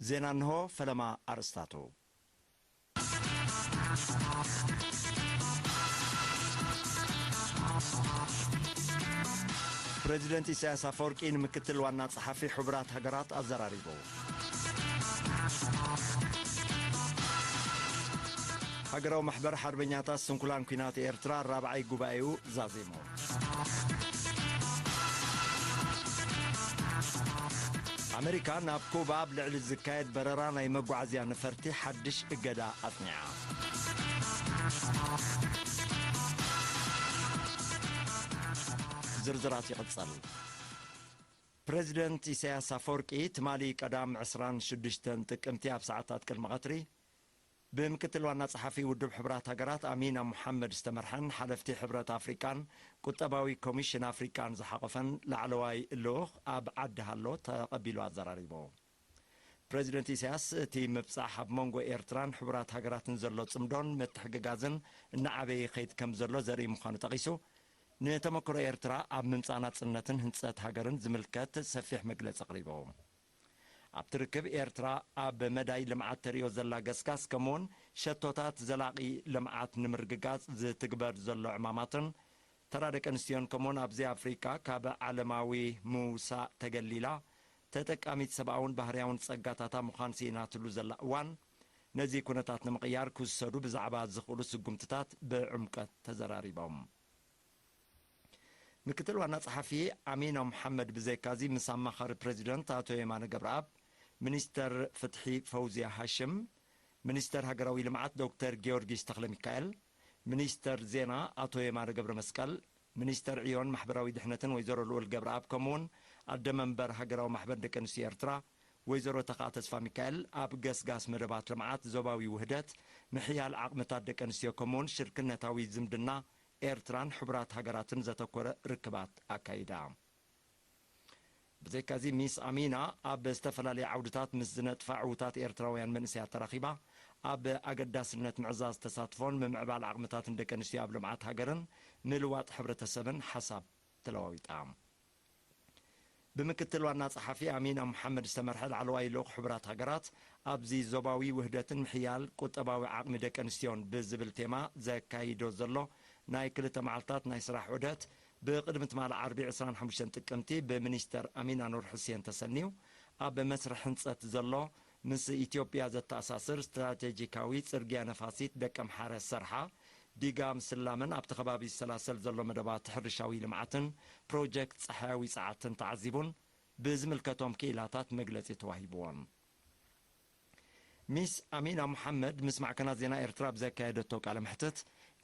ዜና እንሆ፣ ፈለማ ኣርእስታቱ። ፕረዚደንት ኢሳያስ ኣፈወርቂ ንምክትል ዋና ጸሓፊ ሕቡራት ሃገራት ኣዘራሪቡ። ሃገራዊ ማሕበር ሓርበኛታት ስንኩላን ኲናት ኤርትራ ራብዓይ ጉባኤኡ ዛዚሙ። ኣመሪካ ናብ ኩባ ኣብ ልዕሊ ዝካየድ በረራ ናይ መጓዓዝያ ነፈርቲ ሓድሽ እገዳ ኣጽኒዓ። ዝርዝራት ይቕጽል። ፕረዚደንት ኢሳያስ ኣፈወርቂ ትማሊ ቀዳም ዕስራን ሽዱሽተን ጥቅምቲ ኣብ ሰዓታት ቅድሚ ቀትሪ ብምክትል ዋና ጸሓፊ ውድብ ሕቡራት ሃገራት ኣሚና ሙሓመድ ዝተመርሐን ሓለፍቲ ሕብረት ኣፍሪቃን ቁጠባዊ ኮሚሽን ኣፍሪቃን ዝሓቖፈን ላዕለዋይ ልኡኽ ኣብ ዓዲ ሃሎ ተቐቢሉ ኣዘራሪቡ። ፕረዚደንት ኢሳያስ እቲ ምብጻሕ ኣብ መንጎ ኤርትራን ሕቡራት ሃገራትን ዘሎ ጽምዶን ምትሕግጋዝን እናዓበየ ይኸይድ ከም ዘሎ ዘርኢ ምዃኑ ጠቒሱ፣ ንተመክሮ ኤርትራ ኣብ ምምጻእ ናጽነትን ህንጸት ሃገርን ዝምልከት ሰፊሕ መግለጺ ኣቕሪቡ። ኣብቲ ርክብ ኤርትራ ኣብ መዳይ ልምዓት ተርእዮ ዘላ ገስጋስ ከምኡውን ሸቶታት ዘላቒ ልምዓት ንምርግጋጽ ዝትግበር ዘሎ ዕማማትን ተራ ደቂ ኣንስትዮን ከምኡውን ኣብዚ ኣፍሪቃ ካብ ዓለማዊ ምውሳእ ተገሊላ ተጠቃሚት ሰብኣውን ባህርያውን ጸጋታታ ምዃን ስኢናትሉ ዘላ እዋን ነዚ ኩነታት ንምቕያር ክውሰዱ ብዛዕባ ዝኽእሉ ስጉምትታት ብዕምቀት ተዘራሪቦም። ምክትል ዋና ጸሓፊ ኣሚና ሙሓመድ ብዘይካዚ ምስ ኣማኻሪ ፕረዚደንት ኣቶ የማነ ገብረኣብ፣ ሚኒስተር ፍትሒ ፈውዝያ ሃሽም፣ ሚኒስተር ሃገራዊ ልምዓት ዶክተር ጊዮርጊስ ተኽለሚካኤል፣ ሚኒስተር ዜና ኣቶ የማነ ገብረመስቀል፣ ሚኒስተር ዕዮን ማሕበራዊ ድሕነትን ወይዘሮ ልኡል ገብረኣብ ከምኡውን ኣደ መንበር ሃገራዊ ማሕበር ደቂ ኣንስትዮ ኤርትራ ወይዘሮ ተኽኣ ተስፋሚካኤል ኣብ ገስጋስ መደባት ልምዓት ዞባዊ ውህደት፣ ምሕያል ዓቕምታት ደቂ ኣንስትዮ ከምኡውን ሽርክነታዊ ዝምድና ኤርትራን ሕቡራት ሃገራትን ዘተኮረ ርክባት ኣካይዳ። ብዘይካዚ ሚስ ኣሚና ኣብ ዝተፈላለየ ዓውድታት ምስ ዝነጥፋ ዕዉታት ኤርትራውያን መንእሰያት ተራኺባ ኣብ ኣገዳስነት ምዕዛዝ ተሳትፎን ምምዕባል ዓቕምታትን ደቂ ኣንስትዮ ኣብ ልምዓት ሃገርን ምልዋጥ ሕብረተሰብን ሓሳብ ተለዋዊጣ። ብምክትል ዋና ጸሓፊ ኣሚና ሙሓመድ ዝተመርሐ ላዕለዋይ ልኡኽ ሕቡራት ሃገራት ኣብዚ ዞባዊ ውህደትን ምሕያል ቁጠባዊ ዓቕሚ ደቂ ኣንስትዮን ብዝብል ቴማ ዘካይዶ ዘሎ ናይ ክልተ መዓልታት ናይ ስራሕ ዑደት ብቕድሚ ትማሊ ዓርቢ ዕስራን ሓሙሽተን ጥቅምቲ ብሚኒስተር ኣሚና ኑር ሕሴን ተሰንዩ ኣብ መስርሕ ህንጸት ዘሎ ምስ ኢትዮጵያ ዘተኣሳስር ስትራቴጂካዊ ጽርግያ ነፋሲት ደቀምሓረ ሰርሓ ዲጋ ምስላምን ኣብቲ ከባቢ ዝሰላሰል ዘሎ መደባት ሕርሻዊ ልምዓትን ፕሮጀክት ጸሓያዊ ጸዓትን ተዓዚቡን ብዝምልከቶም ክኢላታት መግለጺ ተዋሂብዎም። ሚስ ኣሚና ሙሓመድ ምስ ማዕከናት ዜና ኤርትራ ብዘካየደቶ ቃለ መሕትት፣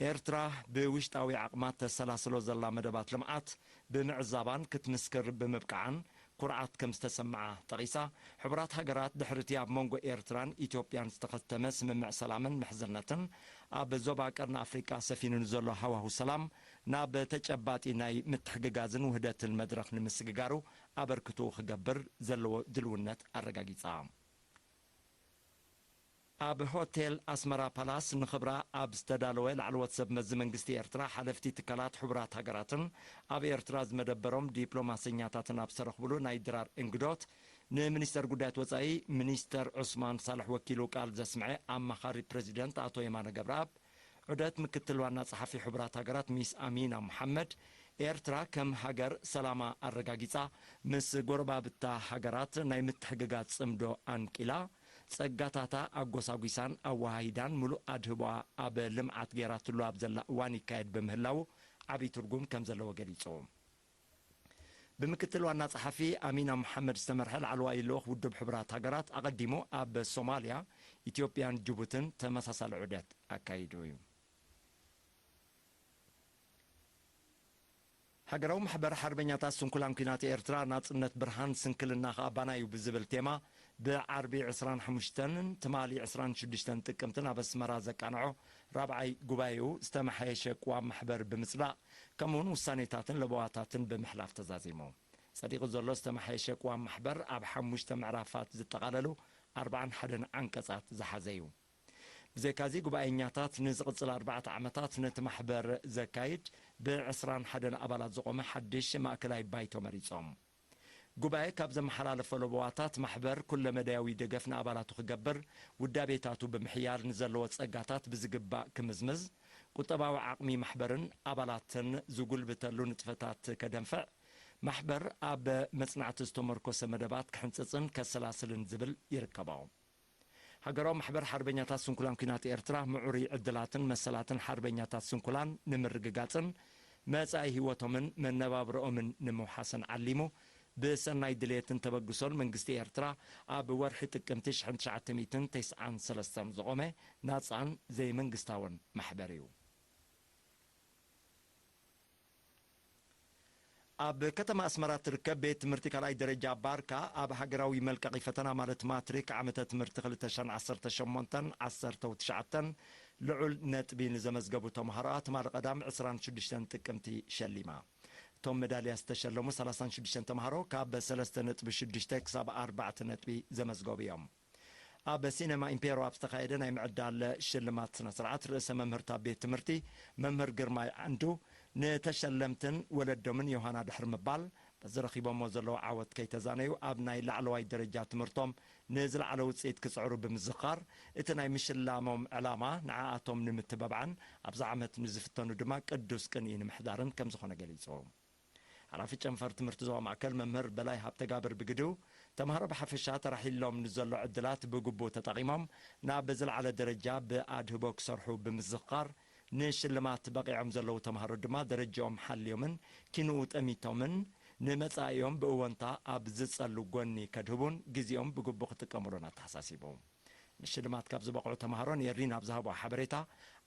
ኤርትራ ብውሽጣዊ ዓቕማት ተሰላስሎ ዘላ መደባት ልምዓት ብምዕዛባን ክትምስክር ብምብቃዓን ኩርዓት ከም ዝተሰምዓ ጠቒሳ፣ ሕቡራት ሃገራት ድሕሪ እቲ ኣብ መንጎ ኤርትራን ኢትዮጵያን ዝተኸተመ ስምምዕ ሰላምን ምሕዝነትን ኣብ ዞባ ቀርኒ ኣፍሪቃ ሰፊኑ ንዘሎ ሃዋሁ ሰላም ናብ ተጨባጢ ናይ ምትሕግጋዝን ውህደትን መድረኽ ንምስግጋሩ ኣበርክትኡ ክገብር ዘለዎ ድልውነት ኣረጋጊጻ። ኣብ ሆቴል ኣስመራ ፓላስ ንኽብራ ኣብ ዝተዳለወ ላዕለዎት ሰብ መዚ መንግስቲ ኤርትራ፣ ሓለፍቲ ትካላት ሕቡራት ሃገራትን ኣብ ኤርትራ ዝመደበሮም ዲፕሎማሰኛታትን ኣብ ዝተረኽብሉ ናይ ድራር እንግዶት፣ ንሚኒስተር ጉዳያት ወጻኢ ሚኒስተር ዑስማን ሳልሕ ወኪሉ ቃል ዘስምዐ ኣማኻሪ ፕረዚደንት ኣቶ የማነ ገብረኣብ፣ ዑደት ምክትል ዋና ጸሓፊ ሕቡራት ሃገራት ሚስ ኣሚና ሙሓመድ፣ ኤርትራ ከም ሃገር ሰላማ ኣረጋጊጻ፣ ምስ ጎረባብታ ሃገራት ናይ ምትሕግጋዝ ጽምዶ ኣንቂላ፣ ጸጋታታ ኣጎሳጒሳን ኣወሃሂዳን ምሉእ ኣድህቦኣ ኣብ ልምዓት ገይራትሉ ኣብ ዘላ እዋን ይካየድ ብምህላዉ ዓብዪ ትርጉም ከም ዘለዎ ገሊጹ። ብምክትል ዋና ጸሓፊ ኣሚና መሓመድ ዝተመርሐ ላዕለዋይ ልኡኽ ውድብ ሕቡራት ሃገራት ኣቐዲሙ ኣብ ሶማልያ፣ ኢትዮጵያን ጅቡትን ተመሳሳሊ ዑደት ኣካይዱ እዩ። ሃገራዊ ማሕበር ሓርበኛታት ስንኩላን ኲናት ኤርትራ ናጽነት ብርሃን ስንክልና ከኣ ባና እዩ ብዝብል ቴማ ብዓርቢ ዕስራን ሓሙሽተን ትማሊ ዕስራን ሽዱሽተን ጥቅምትን ኣብ ኣስመራ ዘቃንዖ ራብዓይ ጉባኤኡ ዝተመሓየሸ ቅዋም ማሕበር ብምጽዳቕ ከምኡውን ውሳኔታትን ለበዋታትን ብምሕላፍ ተዛዚሙ። ጸዲቑ ዘሎ ዝተመሓየሸ ቅዋም ማሕበር ኣብ ሓሙሽተ ምዕራፋት ዝጠቓለሉ ኣርባዓን ሓደን ዓንቀጻት ዝሓዘ እዩ። ብዘይካዚ ጉባኤኛታት ንዝቕጽል ኣርባዕተ ዓመታት ነቲ ማሕበር ዘካይድ ብዕስራን ሓደን ኣባላት ዝቖመ ሓድሽ ማእከላይ ባይቶ መሪጾም። ጉባኤ ካብ ዘመሓላለፎ ለበዋታት፣ ማሕበር ኩለመዳያዊ ደገፍ ንኣባላቱ ክገብር፣ ውዳቤታቱ ብምሕያል ንዘለዎ ጸጋታት ብዝግባእ ክምዝምዝ፣ ቁጠባዊ ዓቕሚ ማሕበርን ኣባላትን ዝጉልብተሉ ንጥፈታት ከደንፍዕ፣ ማሕበር ኣብ መጽናዕቲ ዝተመርኮሰ መደባት ክሕንጽጽን ከሰላስልን ዝብል ይርከቦ። ሃገራዊ ማሕበር ሓርበኛታት ስንኩላን ኲናት ኤርትራ፣ ምዕሩይ ዕድላትን መሰላትን ሓርበኛታት ስንኩላን ንምርግጋጽን መጻኢ ህይወቶምን መነባብሮኦምን ንምውሓስን ዓሊሙ፣ ብሰናይ ድልየትን ተበግሶን መንግስቲ ኤርትራ ኣብ ወርሒ ጥቅምቲ ሽሕን ትሽዓተ ሚእትን ተስዓን ሰለስተን ዝቖመ ናጻን ዘይመንግስታውን ማሕበር እዩ። ኣብ ከተማ ኣስመራ ትርከብ ቤት ትምህርቲ ካልኣይ ደረጃ ባርካ፣ ኣብ ሃገራዊ መልቀቒ ፈተና ማለት ማትሪክ ዓመተ ትምህርቲ ክልተ ሽሕን ዓሰርተ ሸሞንተን ዓሰርተው ትሽዓተን ልዑል ነጥቢ ንዘመዝገቡ ተምሃሮኣ ትማሊ ቀዳም ዕስራን ሽዱሽተን ጥቅምቲ ሸሊማ። እቶም መዳልያ ዝተሸለሙ ሰላሳን ሽዱሽተን ተምሃሮ ካብ ሰለስተ ነጥቢ ሽዱሽተ ክሳብ ኣርባዕተ ነጥቢ ዘመዝገቡ እዮም። ኣብ ሲነማ ኢምፔሮ ኣብ ዝተኻየደ ናይ ምዕዳል ሽልማት ስነ ስርዓት፣ ርእሰ መምህርታ ቤት ትምህርቲ መምህር ግርማይ ዓንዱ፣ ንተሸለምትን ወለዶምን ዮሃና ድሕሪ ምባል፣ በዚ ረኺቦሞ ዘለዉ ዓወት ከይተዛነዩ ኣብ ናይ ላዕለዋይ ደረጃ ትምህርቶም ንዝለዓለ ውፅኢት ክፅዕሩ ብምዝኻር፣ እቲ ናይ ምሽላሞም ዕላማ ንዓኣቶም ንምትበባዕን ኣብዚ ዓመት ንዝፍተኑ ድማ ቅዱስ ቅንኢ ንምሕዳርን ከምዝኾነ ገሊፁ። ሓላፊ ጨንፈር ትምህርቲ ዞባ ማእከል መምህር በላይ ሃብተጋብር ብግድኡ፣ ተምሃሮ ብሓፈሻ ተራሒሎም ንዘሎ ዕድላት ብግቡእ ተጠቒሞም ናብ ዝለዓለ ደረጃ ብኣድህቦ ክሰርሑ ብምዝኽኻር፣ ንሽልማት በቒዖም ዘለዉ ተምሃሮ ድማ ደረጃኦም ሓልዮምን ኪንኡ ጠሚቶምን ንመጻኢኦም ብእወንታ ኣብ ዝጸሉ ጎኒ ከድህቡን ግዜኦም ብግቡእ ክጥቀሙሉን ኣተሓሳሲቡ። ንሽልማት ካብ ዝበቕዑ ተምሃሮ ኔሪን ኣብ ዝሃብኦ ሓበሬታ፣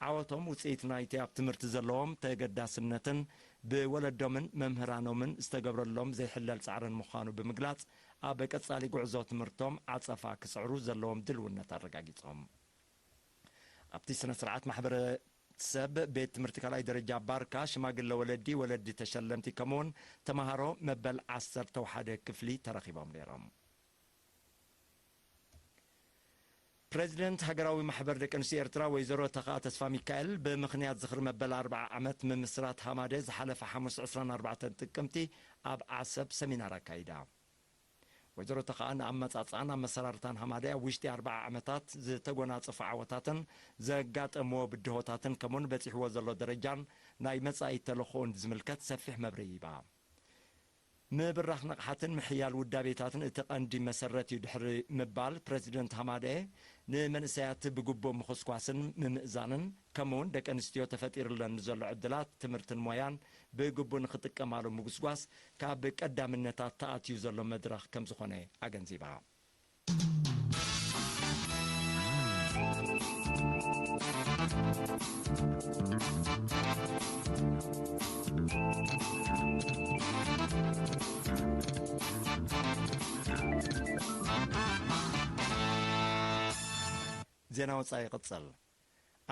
ዓወቶም ውጽኢት ናይቲ ኣብ ትምህርቲ ዘለዎም ተገዳስነትን ብወለዶምን መምህራኖምን ዝተገብረሎም ዘይሕለል ጻዕርን ምዃኑ ብምግላጽ፣ ኣብ ቀጻሊ ጉዕዞ ትምህርቶም ዓጸፋ ክጽዕሩ ዘለዎም ድልውነት ኣረጋጊጾም። ኣብቲ ስነ ስርዓት ማሕበረሰብ ቤት ትምህርቲ ካልኣይ ደረጃ ባርካ፣ ሽማግለ ወለዲ፣ ወለዲ ተሸለምቲ ከምኡውን ተምሃሮ መበል ዓሰርተ ሓደ ክፍሊ ተረኺቦም ነይሮም። ፕሬዚደንት ሃገራዊ ማሕበር ደቂ ኣንስትዮ ኤርትራ ወይዘሮ ተኽኣ ተስፋ ሚካኤል ብምኽንያት ዝኽሪ መበል ኣርብዓ ዓመት ምምስራት ሃማደ ዝሓለፈ ሓሙስ ዕስራን ኣርባዕተን ጥቅምቲ ኣብ ዓሰብ ሰሚናር ኣካይዳ። ወይዘሮ ተኽኣ ንኣመጻጽኣን ኣመሰራርታን ሃማደ ኣብ ውሽጢ ኣርብዓ ዓመታት ዝተጎናጸፎ ዓወታትን ዘጋጠምዎ ብድሆታትን ከምኡውን በጺሕዎ ዘሎ ደረጃን ናይ መጻኢ ተልእኾኡን ዝምልከት ሰፊሕ መብርሂ ሂባ። ምብራኽ ንቕሓትን ምሕያል ውዳቤታትን እቲ ቀንዲ መሰረት እዩ ድሕሪ ምባል፣ ፕረዚደንት ሃማደኤ ንመንእሰያት ብግቡእ ምኹስኳስን ምምእዛንን፣ ከምኡውን ደቂ ኣንስትዮ ተፈጢሩለን ንዘሎ ዕድላት ትምህርትን ሞያን ብግቡእ ንኽጥቀማሉ ምጉስጓስ ካብ ቀዳምነታት ተኣትዩ ዘሎ መድረኽ ከምዝኾነ ኣገንዚባ። ዜና ወጻኢ ይቕጽል።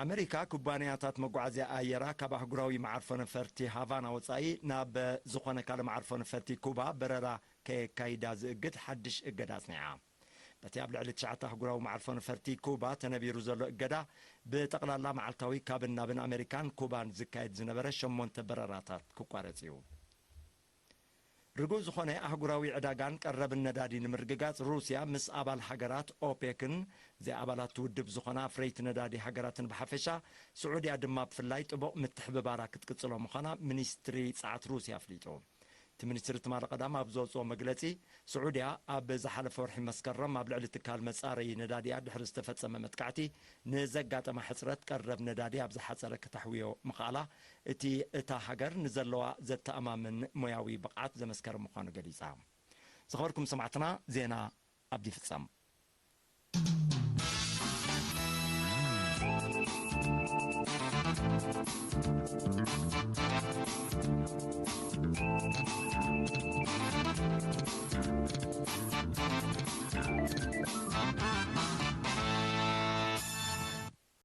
ኣመሪካ፣ ኩባንያታት መጓዓዝያ ኣየራ ካብ ኣህጉራዊ መዓርፎ ነፈርቲ ሃቫና ወጻኢ ናብ ዝኾነ ካልእ መዓርፎ ነፈርቲ ኩባ በረራ ከየካይዳ ዝእግድ ሓድሽ እገዳ ኣጽኒዓ። በቲ ኣብ ልዕሊ ትሽዓተ ኣህጉራዊ መዓርፎ ነፈርቲ ኩባ ተነቢሩ ዘሎ እገዳ፣ ብጠቕላላ መዓልታዊ ካብን ናብን ኣመሪካን ኩባን ዝካየድ ዝነበረ ሸሞንተ በረራታት ክቋረጽ እዩ። ርጉእ ዝኾነ ኣህጉራዊ ዕዳጋን ቀረብን ነዳዲ ንምርግጋጽ፣ ሩስያ ምስ ኣባል ሃገራት ኦፔክን ዘይኣባላት ውድብ ዝኾና ኣፍረይቲ ነዳዲ ሃገራትን ብሓፈሻ፣ ስዑድያ ድማ ብፍላይ ጥቡቕ ምትሕብባራ ክትቅጽሎ ምዃና ሚኒስትሪ ጸዓት ሩስያ ኣፍሊጡ። እቲ ሚኒስትሪ ትማሊ ቀዳም ኣብ ዘውጽኦ መግለጺ፣ ስዑድያ ኣብ ዝሓለፈ ወርሒ መስከረም ኣብ ልዕሊ ትካል መጻረዪ ነዳዲኣ ድሕሪ ዝተፈጸመ መጥቃዕቲ ንዘጋጠማ ሕጽረት ቀረብ ነዳዲ ኣብ ዝሓጸረ ክተሕውዮ ምኽኣላ፣ እቲ እታ ሃገር ንዘለዋ ዘተኣማምን ሞያዊ ብቕዓት ዘመስከረ ምዃኑ ገሊጻ። ዝኸበርኩም ሰማዕትና፣ ዜና ኣብዚ ይፍጸም።